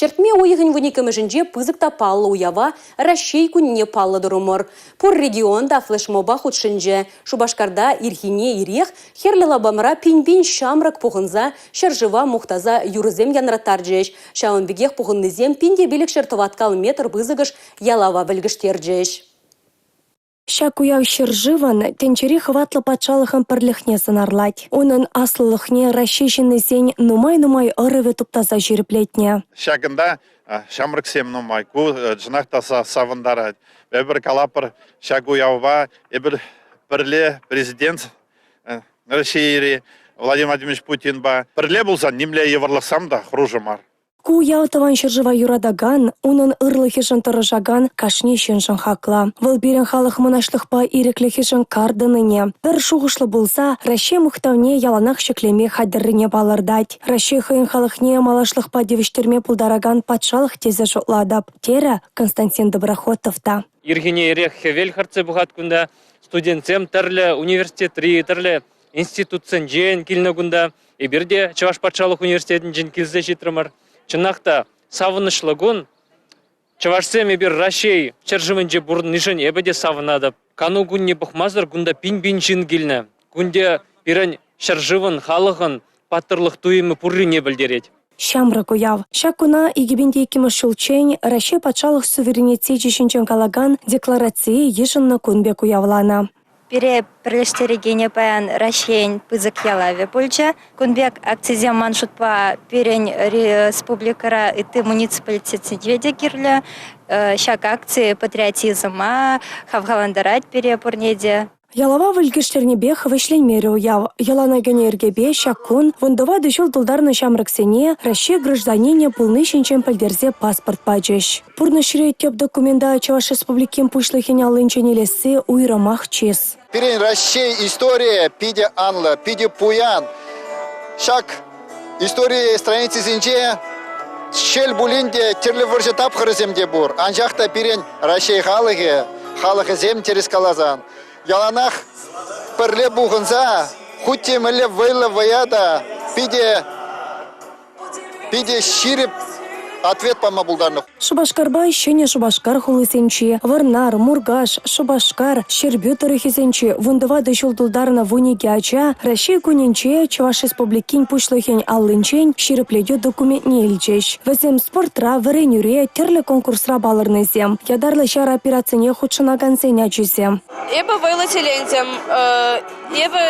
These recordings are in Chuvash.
Ҫӗртме уйӑхӗн вуниккӗмӗшӗнче пысӑк та паллӑ уява Раҫҫей кунне паллӑ турӑмӑр. Пур регион та флешмоба хутшӑнчӗ. Шупашкарта ирхине ирех Хӗрлӗ лапамра пин-пин ҫамрӑк пухӑнса ҫӗршыва мухтаса юрӑсем янраттарчӗҫ. Ҫавӑн пекех пухӑннисем 1500 тӑваткал метр пысӑкӑш ялава вӗлкӗштерчӗҫ. Ҫак уяв ҫӗршывӑн, тӗнчери хӑватлӑ патшалӑхӑн пӗрлӗхне сӑнарлать. Унӑн аслӑлӑхне Раҫҫей ҫыннисен нумай-нумай ӑрӑвӗ туптаса ҫирӗплетнӗ. Ҫакӑнта ҫамрӑксем нумай. Ку чӑнах та савӑнтарать. Эпир калатпӑр, ҫак уявпа эпир пӗрле президент Раҫҫейри Владимир Владимирович Путинпа пӗрле пулсан нимле йывӑрлӑхсем та хӑрушӑ мар. Ку уяв Тӑван ҫӗршыва юратакан, унӑн ырлӑхӗшӗн тӑрӑшакан кашни ҫыншӑн хаклӑ. Вӑл пирӗн халӑх мӑнаҫлӑхпа ирӗклӗхӗшӗн кар тӑнине, пӗр шухӑшлӑ пулса Раҫҫей мухтавне яланах ҫӗклеме хатӗррине палӑртать. Раҫҫей хӑйӗн халӑхне малашлӑхпа тивӗҫтерме пултаракан патшалӑх тесе шутлатӑп, терӗ Константин Доброхотов та. Ирхине ирех хӗвел хӗртсе пӑхать кунта. Студентсем тӗрлӗ университетри, тӗрлӗ институтсенчен килнӗ кунта. Эпир те Чӑваш патшалӑх университетӗнчен килсе ҫитрӗмӗр. Чӑнах та, савӑнӑҫлӑ кун. Чӑвашсем эпир Раҫҫей ҫӗршывӗнче пурӑннишӗн эпӗ те савӑнатӑп. Кану кунне пӑхмасӑр кунта пин-пин ҫын килнӗ. Кунте пирӗн ҫӗршывӑн, халӑхӑн паттӑрлӑх туйӑмӗ пуррине пӗлтерет. Ҫамрӑк уяв. Ҫак куна 2002 ҫулччен Раҫҫей патшалӑх суверенитечӗ ҫинчен калакан декларацие йышӑннӑ кун пек уявланӑ. Пире пӗрлештерекенӗ паян Раҫҫейӗн пысӑк ялавӗ пулчӗ. Кун пек акцисем ман шутпа пирӗн республикӑра ытти муниципалитетсенче те кирлӗ. Ҫак акци патриотизма хавхалантарать пире пурне те. Ялава вӗлкӗштернипех вӗҫленмерӗ уяв. Йӑлана кӗнӗ йӗркепе ҫак кун 14 ҫул тултарнӑ ҫамрӑксене Раҫҫей гражданинӗ пулни ҫинчен пӗлтерсе паспорт пачӗҫ. Пурнӑҫри тӗп документа Чӑваш Республикин Пуҫлӑхӗн аллинчен илесси уйрӑмах чыс. Пирӗн Раҫҫей историйӗ питӗ анлӑ, питӗ пуян. Ҫак истори страницисенче шел пулин те тӗрлӗ вӑрҫӑ тапхӑрӗсем те пур. Анчах та пирӗн Раҫҫей халӑхӗ, халӑхӗсем тӗрӗс каласан, яланах пӗрле пухӑнса хуть те мӗнле вӑйлӑ вӑя та питӗ питӗ ҫирӗп ответ пама пултарнӑ. Шупашкарпа Ҫӗнӗ Шупашкар хулисенчи, Вӑрнар, Муркаш, Шупашкар, Ҫӗрпӳ тӑрӑхӗсенчи 14 ҫул тултарнӑ 12 ача Раҫҫей кунӗнче Чӑваш Республикин Пуҫлӑхӗн аллинчен ҫирӗплетӳ документне илчӗҫ. Вӗсем спортра, вӗренӳре, тӗрлӗ конкурсра палӑрнисем, ятарлӑ ҫар операцине хутшӑнакансен ачисем. Эпӗ вӑйлӑ тӗлӗнтӗм. Эпӗ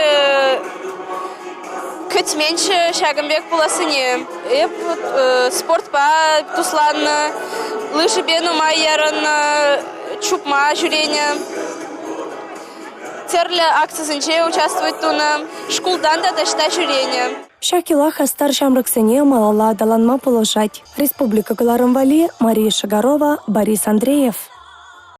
кӗтменччӗ ҫакӑн пек пулассине. Эп спортпа тусланнӑ, лыжипе нумай ярӑннӑ, чупма ҫӳренӗ. Тӗрлӗ акцисенче участвовать тунӑ, шкултан та таҫта ҫӳренӗ. Ҫак йӑла хастар ҫамрӑксене малалла аталанма пулӑшать. Республика кӑларӑм валли Мария Шагарова, Борис Андреев.